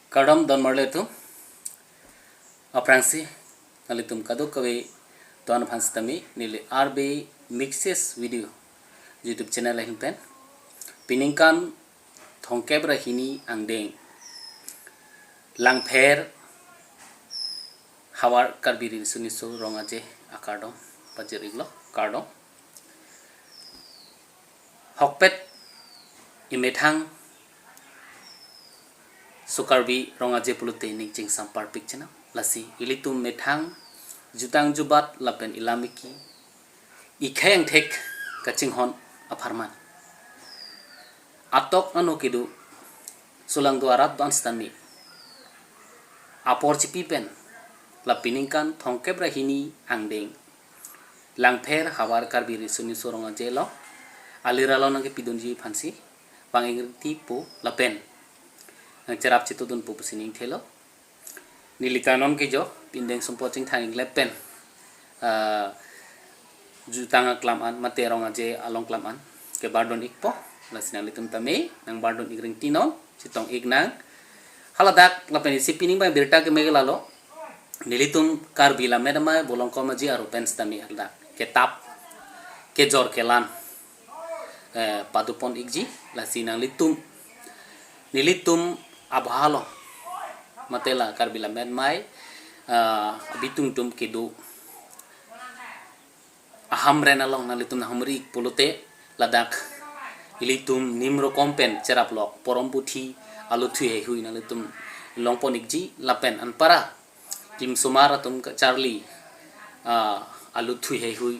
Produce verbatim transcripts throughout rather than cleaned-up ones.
Kardom don marli atum. Aphrangsi nanglitum kadokave don aphan sitame neli R B Mixes Video YouTube channel ahin pen piningkan thomkep ra hini angdeng Langpher havar Karbi Riso Nimso Rong Aje akardom pajir-iklo, kardom. Hokpet imethang so Karbi Rong Aje pulote ning chingsampar pik chenam. Lasi ilitum methang jutang jubat lapen ilam iki ikhei angthek kachinghon apharman atok ano kedo sulang do arat ban sitame apor chipi pen la piningkan thomkep ra hini angdeng Langpher havar Karbi Riso Nimso Rong Aje along alir along nangkepidunji aphansi bang ingri ti po lapen nangcherap chitudun po pusi ning thelo. Neli ta non kejo pindeng sumpot chingthang inglep pen, ah, jutang aklam an mate Rong Aje along klam an kebardon-ikpo. Lasi nanglitum tame nangbardon-ik ring ti non, chetong-ik nang. Haladak lapen isi pining bang birta keme ke lalo, nelitum Karbi Lammet Amei Bolongkom Aji aru pen sitame haladak ketap kejor kelan, eh, padopon-ikji. Lasi nanglitum nelitum abha along mate la Karbi Lammet Amei, ah, abitung atum kedo ahamren along nanglitum nanghumri-ik pulote ladak ilitum nim rokom pen cherap lok porom puthi aluthui heihui nanglitum longpon-ikji lapen anpara klimsomar atum kacharli, ah, aluthui heihui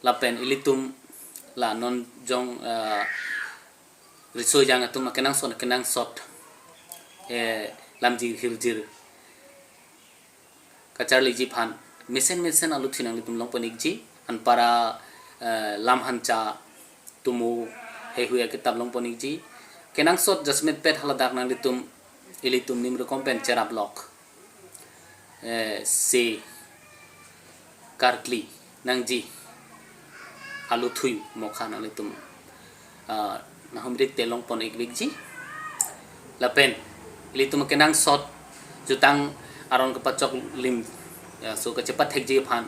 lapen ilitum la non jong, ah, riso ejang atum akenangsot akenangsot, eh, lamjir hirjir kacharliji aphan mesen mesen aluthui nanglitum longpon-ikji. Anpara, eh, lam hancha tumo heihui akitap longpon-ikji. Kenangsot jasemet pet haladak nanglitum ilitum nim rokom pen cherap lok, eh, se karkli nangji aluthui mokha nanglitum, ah, nanghumri te longpon-ik-ikji. Lapen ilitum kenangsot jutang aron kepachok lim, ya, so kachepathekji aphan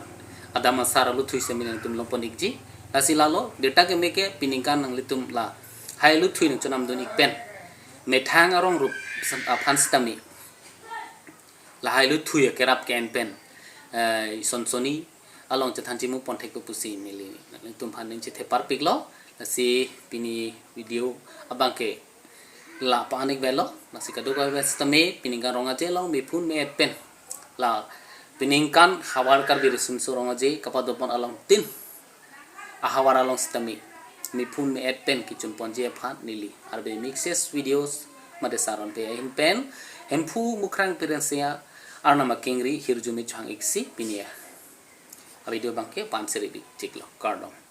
adam asar aluthui semi nanglitum longpon-ikji. Lasi lalo birta keme ke piningkan nanglitum lahai aluthui nangchonamdun-ik pen methang arong rup sam-, aphan sitame lahai aluthui akerap ke-en pen, eh, sonsoni along chethan chimu ponthek pusi neli nanglitum aphan ning chethepar piklo. Lasi pini video abang ke la pa-an-ik velo. Lasi kadokave sitame piningkan Rong Aje along mephun me-et pen la piningkan havar Karbi Riso Nimso Rong Aje kapadopon along tin ahavar along sitame mephun me-et pen kechunponji aphan neli R B Mixes Videos mate Saron pe ahin pen Hemphu Mukrang Pirensia arnam akengri hirjume chang-iksi pini avideo abang ke pan seri bi chiklo, kardom.